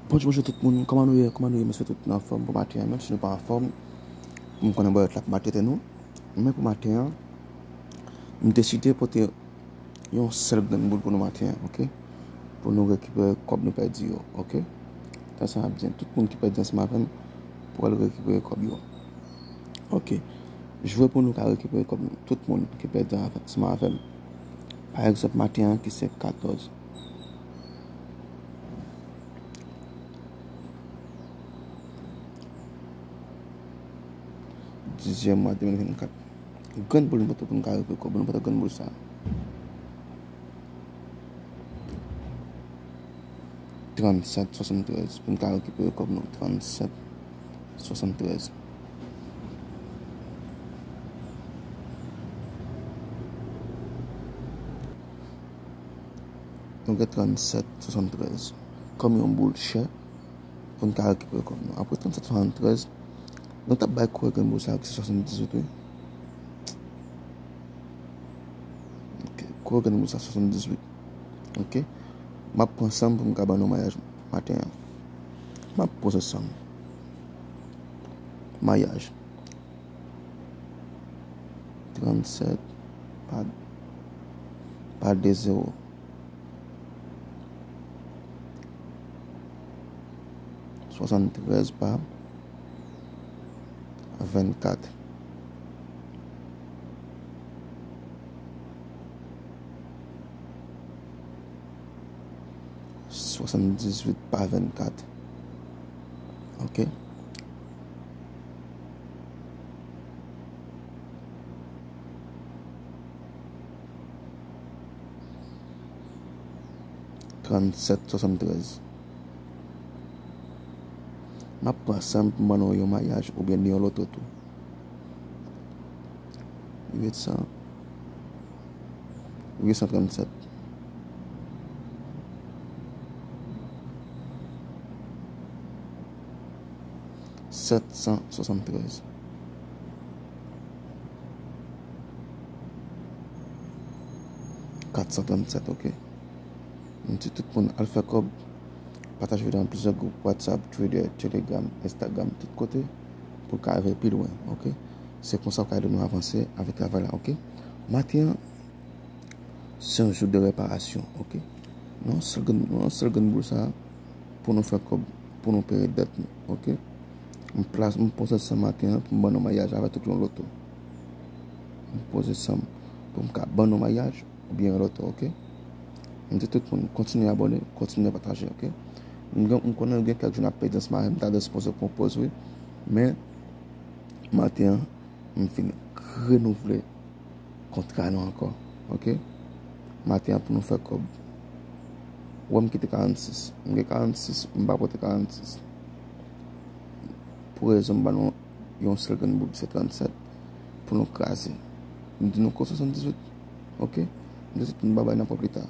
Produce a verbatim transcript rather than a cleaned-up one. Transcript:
Bonjou, bonjou tout moun. Kòman nou ye? Kòman nou ye? M espere tout moun anfòm pou maten an. Menm si nou pa anfòm, m konnen bòyòt la ap maltrete nou. Men pou maten an, m deside pote yon sèl grenn boul pou nou maten an, oke? Pou nou rekipere kòb nou pèdi yo, oke? Tan sa ap di, tout moun ki pèdi ansanm avè m pou al rekipere kòb yo. Oke. Jwe pou nou ka rekipere kòb nou. Tout moun ki pèdi ansanm avè m. Pa egzanp, maten an ki se katòz. Dizyèm mwa de mil vennkat. Grenn boul nou pote pou nou ka rekipere kòb nou, pote grenn boul sa. Trannsèt swasanntrèz, pou nou ka rekipere kòb nou. Trannsèt swasanntrèz. Nou gen trannsèt swasanntrèz kòm yon boul chè pou n ka rekipere kòb nou. Apre trannsèt swasanntrèz, nou t ap bay koure grenn boul sa yo ki se swasanndizuit, wi. Oke, koure grenn boul sa swasanndizuit. Oke. M ap pran san m pou m ka ban nou mayaj maten an. M ap poze san m. Mayaj. Trannsèt pa, pa de zewo. Swasanntrèz pa vennkat. Swasanndizuit pa vennkat. Oke. Trannsèt swasanntrèz. M ap pran san m pou m ban nou yon mayaj oubyen yon loto tou. Uit san. Uit san trannsèt. Sèt san swasanntrèz. Kat san trannsèt, oke. M di tout moun al fè kòb. Pataje videyo an plizyè gwoup, WhatsApp, Twitter, Telegram, Instagram, tout kote, pou l ka rive pi lwen, oke? Se konsa w ka ede nou avanse avèk travay la, oke? Maten an, se yon jou de reparasyon, oke? Nan yon sèl grenn, nan yon sèl grenn boul sa a, pou nou fè kòb, pou nou peye dèt nou, oke? M plas, m poze san m maten an pou m ban nou mayaj avèk tout yon loto. M poze san m pou m ka ban nou mayaj oubyen yon loto, oke? M di tout moun, kontinye abòne, kontinye pataje, oke? M gen, m konnen gen kèk jou n ap pèdi ansanm avè m, m ta dwe sipoze pran poz, wi. Men, maten an, m vin renouvle kontra nou ankò, oke? Maten an pou nou fè kòb. Ou wè m kite karannsis. M gen karannsis, m pa pote karannsis. Pou rezon m ba nou yon sèl grenn boul ki se trannsèt pou nou kraze. M di nou ko swasanndizuit, oke? M di tout moun babay nan pwen pli ta.